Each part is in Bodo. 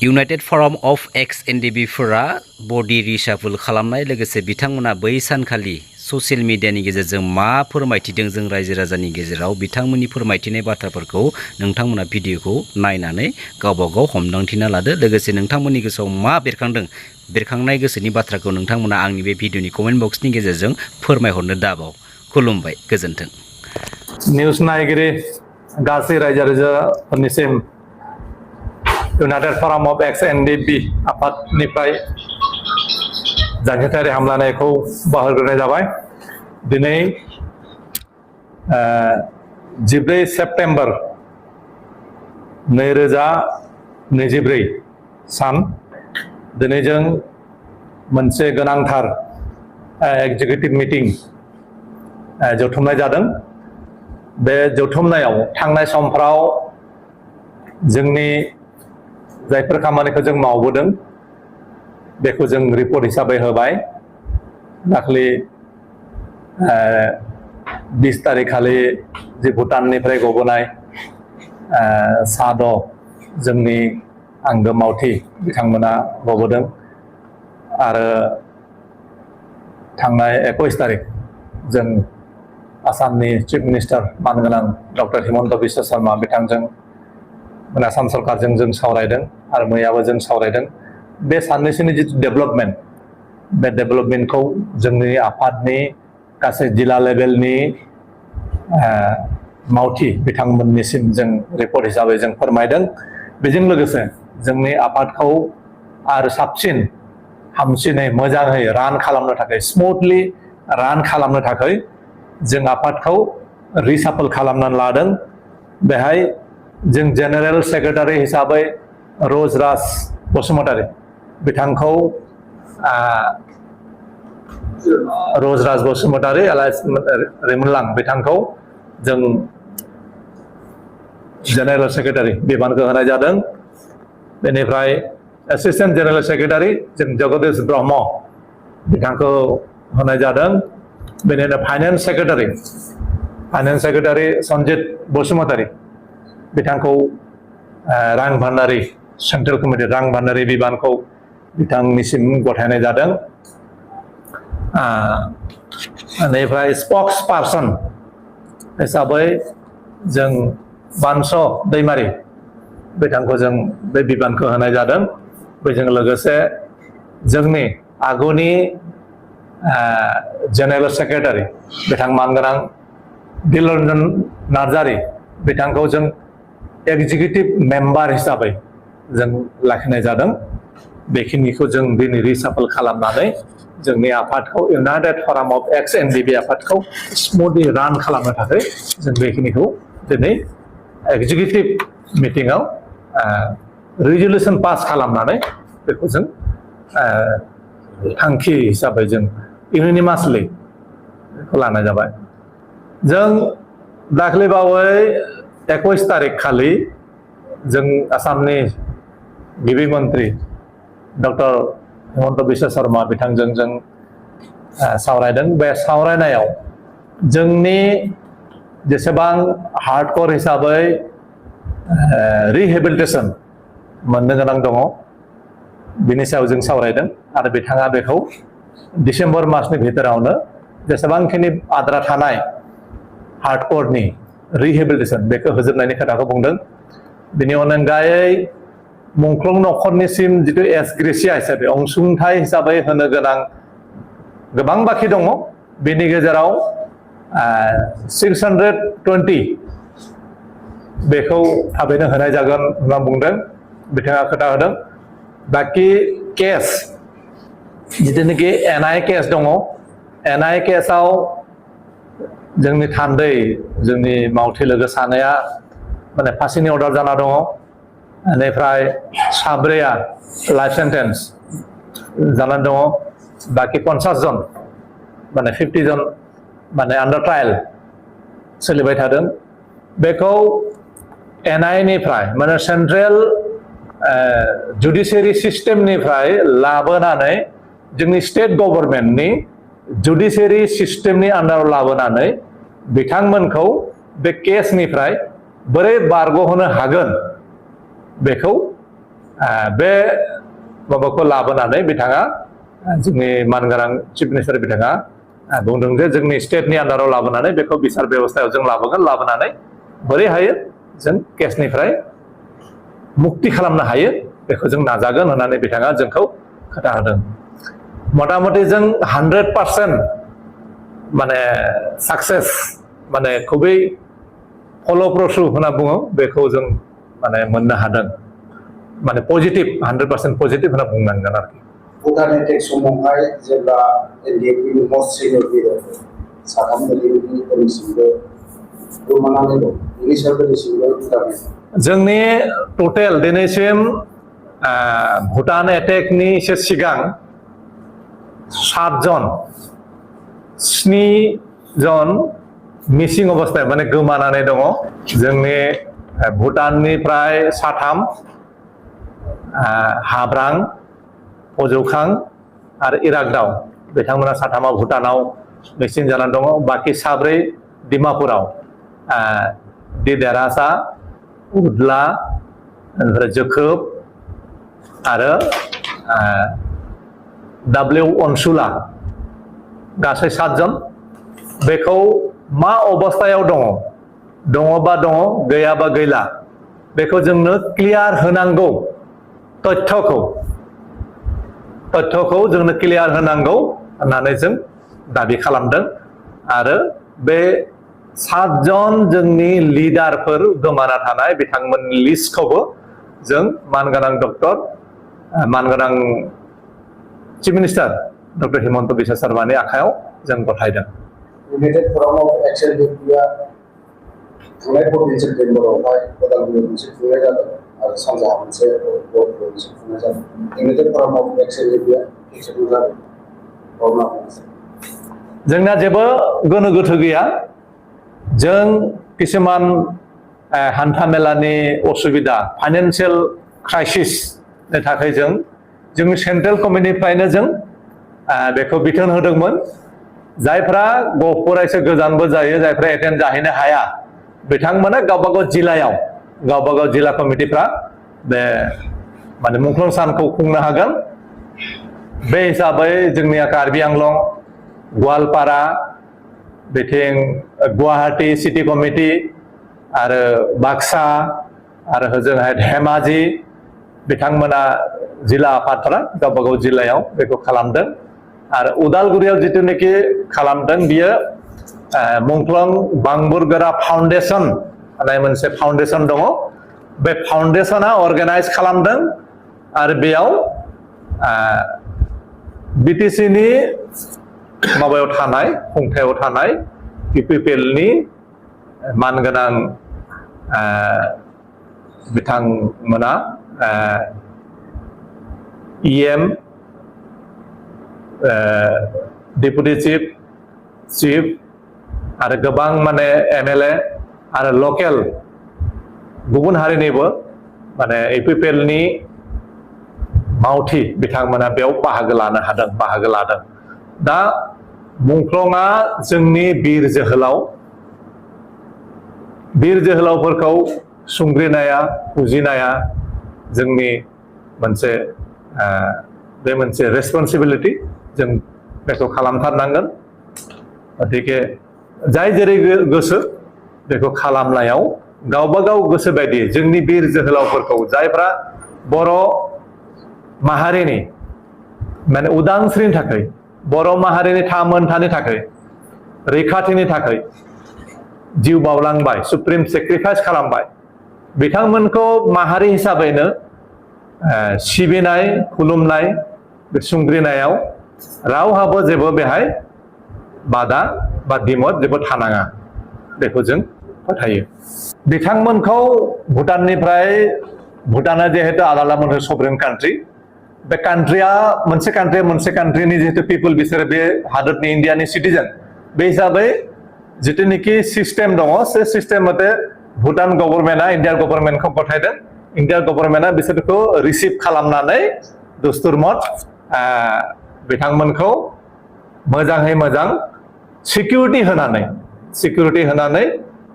इउनाइटेड फराम अफ एक्स एनडिबिफोरा बडि रिसाफल खालामनाय लोगोसे बिथांमोना बै सानखालि ससियेल मिडियानि गेजेरजों मा फोरमायथिदों जों रायजो राजानि गेजेराव बिथांमोननि फोरमायथिनाय बाथ्राफोरखौ नोंथांमोना भिडिअखौ नायनानै गावबा गाव हमदांथिना लादो लोगोसे नोंथांमोननि गोसोआव मा बेरखांनाय गोसोनि बाथ्राखौ नोंथांमोना आंनि बे भिडिअनि कमेन्ट बक्सनि गेजेरजों फोरमायहरनो दाबाव। खुलुमबाय, गोजोन्थों। निउस नायगिरि गासै रायजो राजाफोरनिसिम इउनाइटेड फराम अफ एक्स एनडिबि आफादनिफ्राय जांख्रिथायारि हामलायनायखौ बावहरग्रोनाय जाबाय। दिनै 14 सेप्तेम्बर 2024 सान। दिनै जों मोनसे गोनांथार एग्जिकिउटिभ मिटिं जथुमनाय जादों। बे जथुमनायाव थांनाय समफ्राव जोंनि जायफोर खामानिखौ जों मावबोदों बेखौ जों रिपर्ट हिसाबै होबाय। दाखालि 20 तारिख खालि जे भुटाननिफ्राय गबोनाय साद' जोंनि आंगो मावथि बिथांमोना गबोदों आरो थांनाय 21 तारिख जों आसामनि चिफ मिनिस्टार मानगोनां डक्टर हिमन्त बिश्व शर्मा बिथांजों आसाम सरकारजों जों सावरायदों आरो मैयाबो जों सावरायदों। बे साननैसोनि जिथु डेभेलपमेन्ट बे डेभेलपमेन्टखौ जोंनि आफादनि गासै जिल्ला लेभेलनि मावथि बिथांमोननिसिम जों रिपर्ट हिसाबै जों फोरमायदों। बेजों लोगोसे जोंनि आफादखौ आरो साबसिन हामसिनै मोजाङै रान खालामनो थाखाय स्मुथलि रान खालामनो थाखाय जों आफादखौ रिसाफल खालामनानै लादों। बेहाय जों जेनेरेल सेक्रेटारि हिसाबै रजराज बसुमतारी बिथांखौ रजराज बसुमतारी रिमोनलां बिथांखौ जों जेनेरेल सेक्रेटारि बिबानखौ होनाय जादों। बेनिफ्राय एसिस्टेन्ट जेनेरेल सेक्रेटारि जों जगदीश ब्रह्म बिथांखौ होनाय जादों। बेनिफ्राय फाइनेन्स सेक्रेटारि सन्जित बसुमतारी बिथांखौ रां भान्डारि सेन्ट्रेल कमिटि रां भान्डारि बिबानखौ बिथांनिसिम गथायनाय जादों। बेनिफ्राय स्पक्स पार्सन हिसाबै जों बानस दैमारि बिथांखौ जों बे बिबानखौ होनाय जादों। बेजों लोगोसे जोंनि आगुनि जेनेरेल सेक्रेटारि बिथां मानगोनां दिलरन्जन नार्जारि बिथांखौ जों एग्जिकिउटिभ मेम्बार हिसाबै जों लाखिनाय जादों। बेखिनिखौ जों दिनै रिसाफल खालामनानै जोंनि आफादखौ इउनाइटेड फराम अफ एक्स एनडिबि आफादखौ स्मुथलि रान खालामनो थाखाय जों बेखिनिखौ दिनै एग्जिकिउटिभ मिटिङाव रिजलिउसन पास खालामनानै बेखौ जों थांखि हिसाबै जों इउनिमासलि बेखौ लानाय जाबाय। जों दाख्लैबावै 21 तारिख खालि जों आसामनि गिबि मन्त्रि डक्टर हिमन्त बिश्व शर्मा बिथांजों जों सावरायदों। बे सावरायनायाव जोंनि जेसेबां हार्डकर हिसाबै रिहेबिलिटेसन मोननो गोनां दङ बिनि सायाव जों सावरायदों आरो बिथाङा बेखौ डिसेम्बर मासनि भितरावनो जेसेबांखिनि आद्रा थानाय हार्डकरनि रिहेबिलिटेसन बेखौ होजोबनायनि खोथाखौ बुंदों। बेनि अनगायै मुंख्लं नखरनिसिम जिथु एसग्रेसिया हिसाबै अनसुंथाइ हिसाबै होनो गोनां गोबां बाखि दङ। बेनि गेजेराव 620 बेखौ थाबैनो होनाय जागोन होनना बुंदों बिथाङा खोथा होदों। बाखि केस जिथुनाखि एनआइ केस दङ एनआइ केसआव जोंनि थान्दै जोंनि मावथि लोगो सानैया माने फासिनि अर्डार जाना दङ। बेनिफ्राय साब्रैया लाइफ सेन्टेन्स जानानै दङ। बाखि 50 जन माने 50 जन माने आन्डार ट्रायल सोलिबाय थादों। बेखौ एनआइ निफ्राय माने सेन्ट्रेल जुडिसियारि सिस्टेमनिफ्राय लाबोनानै जोंनि स्टेट गभर्नमेन्टनि जुडिसियारि सिस्टेमनि आन्डाराव लाबोनानै बिथांमोनखौ बे केसनिफ्राय बोरै बारग'होनो हागोन बेखौ बे माबाखौ लाबोनानै बिथाङा जोंनि मानगोनां चिफ मिनिस्टार बिथाङा बुंदों जे जोंनि स्टेटनि आन्दाराव लाबोनानै बेखौ बिसार बेबस्थायाव जों लाबोगोन लाबोनानै बोरै हायो जों केसनिफ्राय मुक्ति खालामनो हायो बेखौ जों नाजागोन होननानै बिथाङा जोंखौ खोथा होदों मथा मथि जों 100% माने साक्सेस माने खुबै फलप्रसु होनना बुङो बेखौ जों माने मोननो हादों माने पजिटिभ 100% पजिटिभ होनना बुंनांगोन आरोखि भुटान एटेक समावहाय जेब्ला एनडिएफबिनि मस्ट सिनियर लिडार साथाम एनडिएफबिफोरनिसिमबो गोमानानै दं बेनि सायाव दिनैसिमबो भुटान जोंनि टटेल दिनैसिम भुटान एटेकनि एसे सिगां 7 जन मिसिं अबस्थायाव माने गोमानानै दङ जोंनि भुटाननिफ्राय साथाम हाब्रां फजौखां आरो इरागदाव बिथांमोना साथामा भुटानाव मिसिं जानानै दङ बाखि साब्रै डिमापुराव दिदेरासा उदला ओमफ्राय जोखोब आरो डाब्लिउ अनसुला गासै 7 जन बेखौ मा अबस्थायाव दङबा दङ गैयाबा गैला बेखौ जोंनो क्लियार होनांगौ तथ्यखौ जोंनो क्लियार होनांगौ होननानै जों दाबि खालामदों आरो बे 7 जन जोंनि लिडारफोर गोमाना थानाय बिथांमोननि लिस्टखौबो जों मानगोनां chief minister doctor Himanta Biswa शर्मानि आखायाव जों गथायदों इउनाइटेड फराम अफ एक्स एनडिएफबिआ थांनाय प्रभिन्सियेल टेम्बरावहाय उदालगुरियाव मोनसे खुंनाय जादों आरो सानजाहा मोनसे मोनसे खुंनाय जादों इउनाइटेड फराम अफ एक्स एनडिएफबिआ एक्सेप्ट जादों जोंना जेबो गोनो गोथो गैया जों किसुमान हान्था मेलानि असुबिदा फाइनान्सियेल क्राइसिसनि थाखाय जोंनि सेन्ट्रेल कमिटिनिफ्रायनो जों बेखौ बिथोन होदोंमोन जायफ्रा गहपुरा एसे गोजानबो जायो जायफ्रा एटेन्ड जाहैनो हाया बिथांमोना गावबागाव जिल्ला कमिटिफ्रा बे माने मुंख्लं सानखौ खुंनो हागोन बे हिसाबै जोंनिया कार्बि आंलं गवालपारा बिथिं गुवाहाटी सिटी कमिटि आरो बाक्सा आरो होजोंहाय धेमाजि बिथांमोना जिल्ला आफादफ्रा गावबागाव जिल्लायाव बेखौ खालामदों आरो उदालगुरियाव जिथुनाखि खालामदों बियो मुंख्लं बांबुरगोरा फाउन्डेसन होननाय मोनसे फाउन्डेसन दङ बे फाउन्डेसना अर्गानाइज खालामदों आरो बेयाव बिटिसिनि माबायाव थानाय खुंथायाव थानाय इउपिपिएलनि मानगोनां बिथांमोना इएम डेपुटि चिफ आरो गोबां माने एमएलए आरो लकेल गुबुन हारिनिबो माने इउपिपिएलनि मावथि बिथांमोना बेयाव बाहागो लादों दा मुंख्लंआ जोंनि बिर जोहोलावफोरखौ सुंग्रिनाया फुजिनाया जोंनि मोनसे बे मोनसे रेसपन्सिबिलिटि जों बेखौ खालामथारनांगोन गतिके जाय जेरै गोसो बेखौ खालामनायाव गावबागाव गोसो बायदि जोंनि बिर जोहोलावफोरखौ जायफ्रा बर' माहारिनि माने उदांस्रिनि थाखाय बर' माहारिनि थामोनथानि थाखाय रैखाथिनि थाखाय जिउ बावलांबाय सुप्रिम सेक्रिफाइस खालामबाय बिथांमोनखौ माहारि हिसाबैनो सिबिनाय खुलुमनाय बे सुंग्रिनायाव रावहाबो जेबो बेहाय बादा बा दिमत जेबो थानाङा बेखौ जों फोथायो बिथांमोनखौ भुटाना जिहेतु आलादा मोनसे सभरेन कान्ट्रि बे कान्ट्रिया मोनसे कान्ट्रिनि जिहेतु पिपल बिसोरो बे हादरनि इन्डियानि सिटिजेन बे हिसाबै जिथुनिखि सिस्टेम दङ बे सिस्टेम मथे भुटान गभर्नमेन्टआ इन्डियान गभर्नमेन्टखौ गथायदों इन्डियान गभर्नमेन्टआ बिसोरखौ रिसिभ खालामनानै दस्तुर मत बिथांमोनखौ मोजाङै मोजां सिकिउरिटि होनानै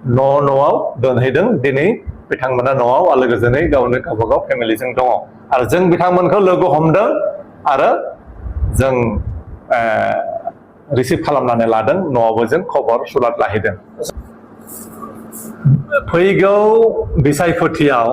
न'आव दोनहैदों दिनै बिथांमोना न'आव आलो गोजोनै गावनो गावबागाव फेमिलिजों दङ आरो जों बिथांमोनखौ लोगो हमदों आरो जों रिसिभ खालामनानै लादों न'आवबो जों खबर सुलाद लाहैदों फैगौ बिसायख'थियाव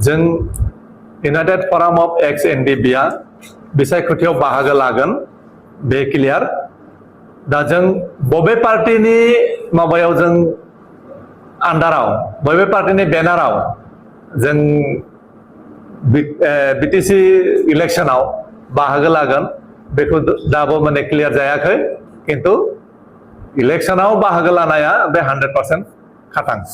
जों इउनाइटेड फराम अफ एक्स एनडिबिआ बिसायख'थियाव बाहागो लागोन बे क्लियार दा जों बबे पार्टिनि माबायाव जों आन्डाराव बबे पार्टिनि बेनाराव जों बिटिसि इलेक्शनाव बाहागो लागोन बेखौ दाबो माने क्लियार जायाखै किन्तु इलेक्शनाव बाहागो लानाया बे 100% खाथां